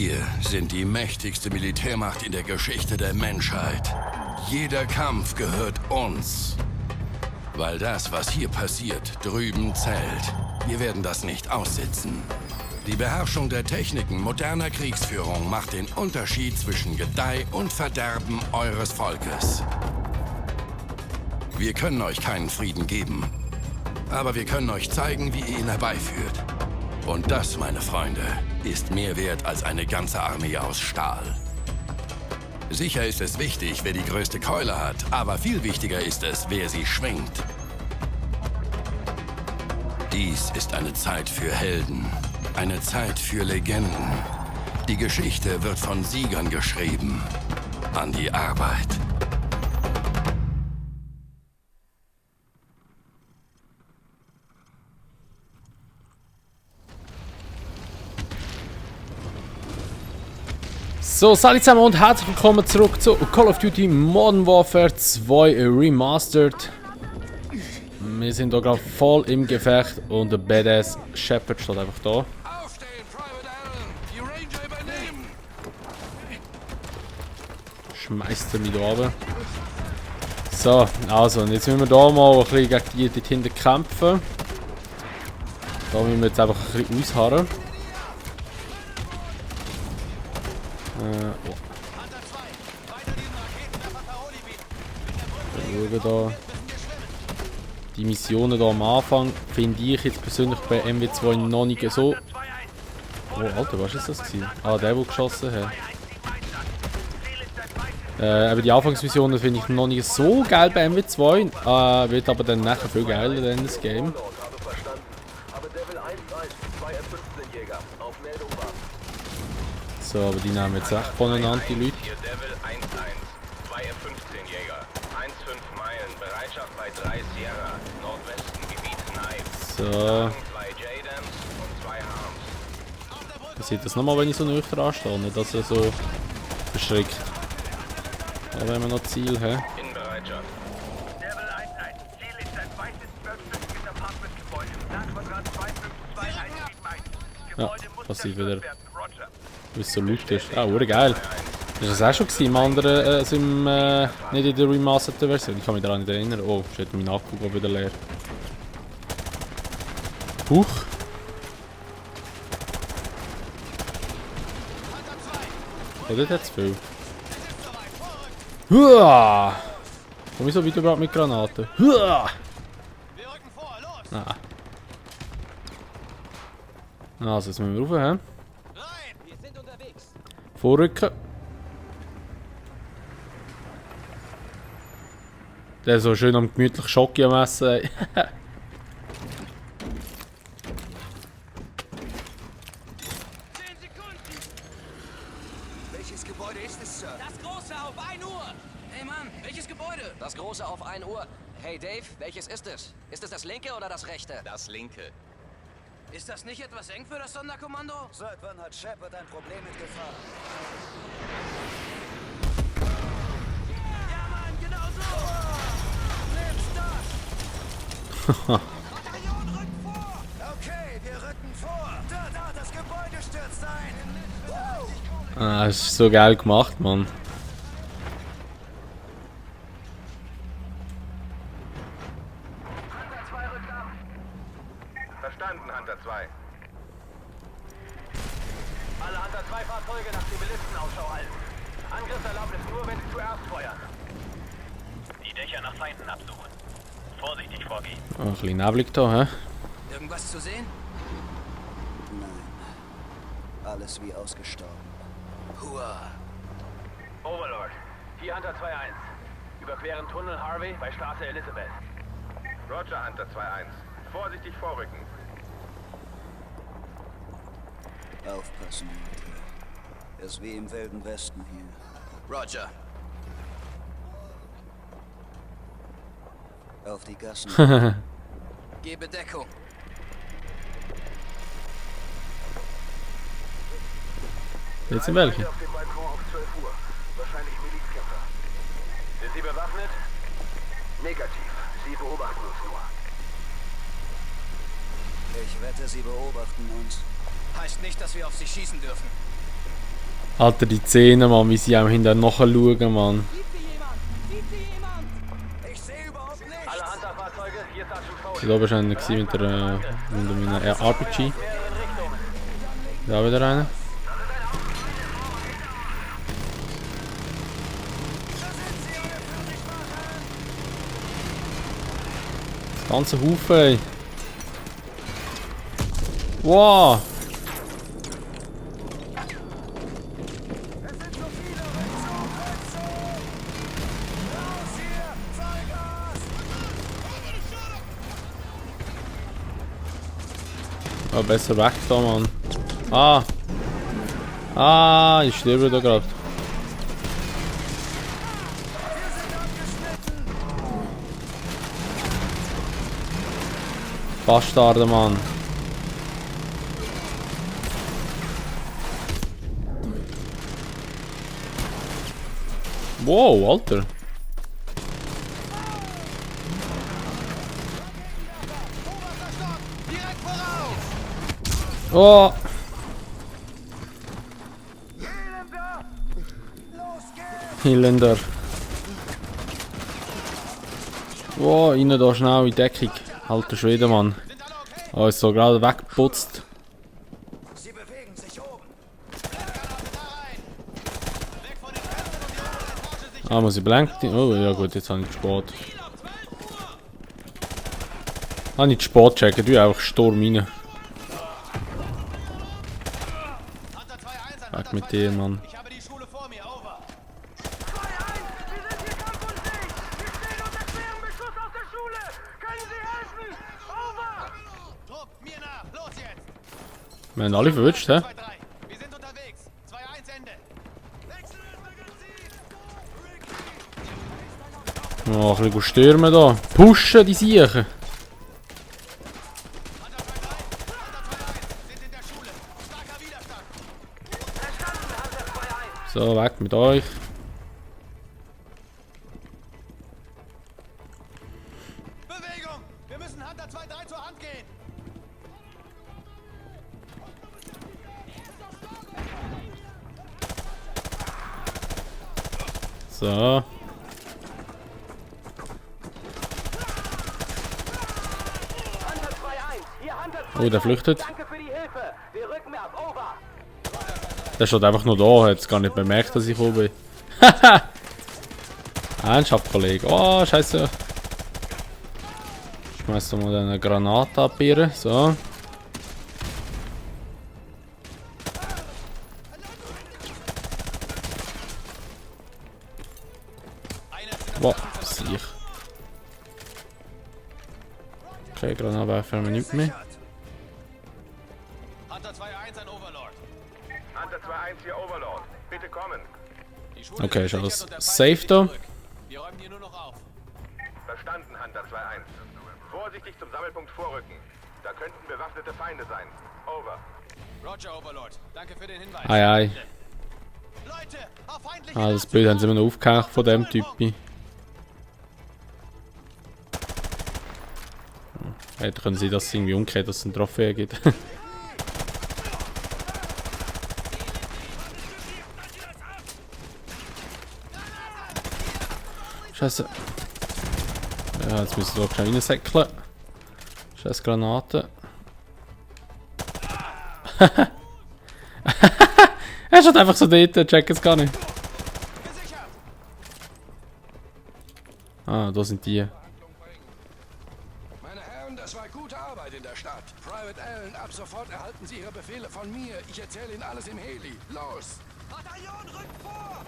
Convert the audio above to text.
Wir sind die mächtigste Militärmacht in der Geschichte der Menschheit. Jeder Kampf gehört uns. Weil das, was hier passiert, drüben zählt. Wir werden das nicht aussitzen. Die Beherrschung der Techniken moderner Kriegsführung macht den Unterschied zwischen Gedeih und Verderben eures Volkes. Wir können euch keinen Frieden geben, aber wir können euch zeigen, wie ihr ihn herbeiführt. Und das, meine Freunde, ist mehr wert als eine ganze Armee aus Stahl. Sicher ist es wichtig, wer die größte Keule hat, aber viel wichtiger ist es, wer sie schwingt. Dies ist eine Zeit für Helden, eine Zeit für Legenden. Die Geschichte wird von Siegern geschrieben. An die Arbeit. So, salut zusammen und herzlich willkommen zurück zu Call of Duty Modern Warfare 2 Remastered. Wir sind hier gerade voll im Gefecht und der Badass Shepard steht einfach da. Schmeißt er mich da runter. So, also, und jetzt müssen wir hier mal ein bisschen gegen die dort hinten kämpfen. Da müssen wir jetzt einfach ein bisschen ausharren. Da. Die Missionen hier am Anfang finde ich jetzt persönlich bei MW2 noch nicht so. Oh Alter, was ist das gewesen? Ah, der geschossen hat. Aber die Anfangsmissionen finde ich noch nicht so geil bei MW2. Wird aber dann nachher viel geiler in das Game. So, aber die nehmen jetzt echt voneinander, die Leute. So. Passiert das nochmal, wenn ich so nüchtern anstehe, nicht dass er so verschreckt. Da werden wir noch Ziel haben. Ja, passiert wieder. Wie es so laut ist. Ah, geil. Das war das auch schon gewesen, im anderen, also nicht in der remasterten Version. Ich kann mich daran nicht erinnern. Oh, shit, mein Akku geht wieder leer. Huch. Oh, dort hat es viel. Huah! Komm ich so weit überhaupt mit Granaten? Huah! Ah. Also, jetzt müssen wir rauf, hä? Vorrücken. Der ist so schön am gemütlich Schoki am Essen. Welches Gebäude ist es, Sir? Das große auf 1 Uhr! Hey Mann, welches Gebäude? Das große auf 1 Uhr. Hey Dave, welches ist es? Ist es das linke oder das rechte? Das linke. Ist das nicht etwas eng für das Sonderkommando? Seit wann hat Shepard ein Problem mit Gefahr? Ja Mann, genau so! Nimm's das! Bataillon rückt vor! Okay, wir rücken vor. Da, das Gebäude stürzt ein. Ah, das ist so geil gemacht, Mann. Verstanden, Hunter 2. Alle Hunter 2 Fahrzeuge nach Zivilisten Ausschau halten. Angriffserlaubnis nur, wenn sie zuerst feuern. Die Dächer nach Feinden absuchen. Vorsichtig vorgehen. Oh, ein bisschen neblig da, hä? Irgendwas zu sehen? Nein. Alles wie ausgestorben. Hua. Overlord. Hier Hunter 2-1. Überqueren Tunnel Harvey bei Straße Elizabeth. Roger, Hunter 2-1. Vorsichtig vorrücken. Aufpassen, Leute. Ist wie im Wilden Westen hier. Roger. Auf die Gassen. Gebe Deckung. Jetzt sind welche. Auf dem Balkon auf 12 Uhr. Wahrscheinlich Milizkämpfer. Sind Sie bewaffnet? Negativ. Sie beobachten uns nur. Ich wette, sie beobachten uns. Heißt nicht, dass wir auf sie schießen dürfen. Alter, die Zähne, Mann, wie sie einem hinterher nachschauen, Mann. Ich sehe überhaupt nichts. Alle Hunter-Fahrzeuge, hier ist Sergeant Foley. Ich war wahrscheinlich mit meiner RPG. Mehreren Richtungen. Da wieder einer. Das ganze Haufen, ey. Wow! Oh, besser weg da, Mann. Ah! Ah, ich sterbe da gerade. Bastarde, Mann. Wow, Alter. Oh! Hilender. Wow, rein da schnell in Deckung. Alter Schwede, Mann. Oh, ist so gerade weggeputzt. Sie bewegen sich oben. Ah, muss ich blanken? Oh, ja gut, jetzt habe ich gespart. Habe ich gespart checken, du einfach Sturm rein. Weg mit dir, Mann. Ich habe die Schule vor mir, over. 2-1, wir sind hier kampfunfähig. Wir stehen unter schwerem Beschuss aus der Schule. Können Sie helfen? Over. Trupp, mir nach, los jetzt. Wir haben alle verwünscht, hä? 2-3, wir sind unterwegs. 2-1, Ende. Oh, ein bisschen stürmen da. Pushen die Siechen. Hunter 2-3, sind in der Schule. Starker Widerstand. Verstanden, Hunter 2-1. So, weg mit euch. Bewegung! Wir müssen Hunter 2-3 zur Hand gehen. So. Hunter 2-1, hier Hunter 2-3. Oh, der flüchtet. Danke für die Hilfe. Wir rücken ab, over. Der steht einfach nur da, hat es gar nicht bemerkt, dass ich gekommen bin. Ernsthaft, Kollege. Oh, scheiße. Schmeiß doch mal eine Granate ab hier. So. Wow, sicher. Okay, Granate werfen wir nicht mehr. Hunter 2-1 an Overlord. Hunter 2-1 hier Overlord. Bitte kommen. Die Schule Okay, ist ist alles gesichert und der Feind safe zieht da? zurück. Wir räumen hier nur noch auf. Verstanden, Hunter 2-1. Vorsichtig zum Sammelpunkt vorrücken. Da könnten bewaffnete Feinde sein. Over. Roger, Overlord. Danke für den Hinweis. Ei, ei. Leute, auf feindliche Ah, das Bild haben sie immer noch aufgehängt von dem Typi. Hätte können sie das irgendwie umkehren, dass es eine Trophäe gibt. Scheiße. Ja, jetzt müssen wir doch schnell reinsäckeln. Scheiß Granate. Er steht einfach so dort, check es gar nicht. Ah, da sind die. Meine Herren, das war gute Arbeit in der Stadt. Private Allen, ab sofort erhalten Sie Ihre Befehle von mir. Ich erzähle Ihnen alles im Heli. Los! Bataillon rückt vor.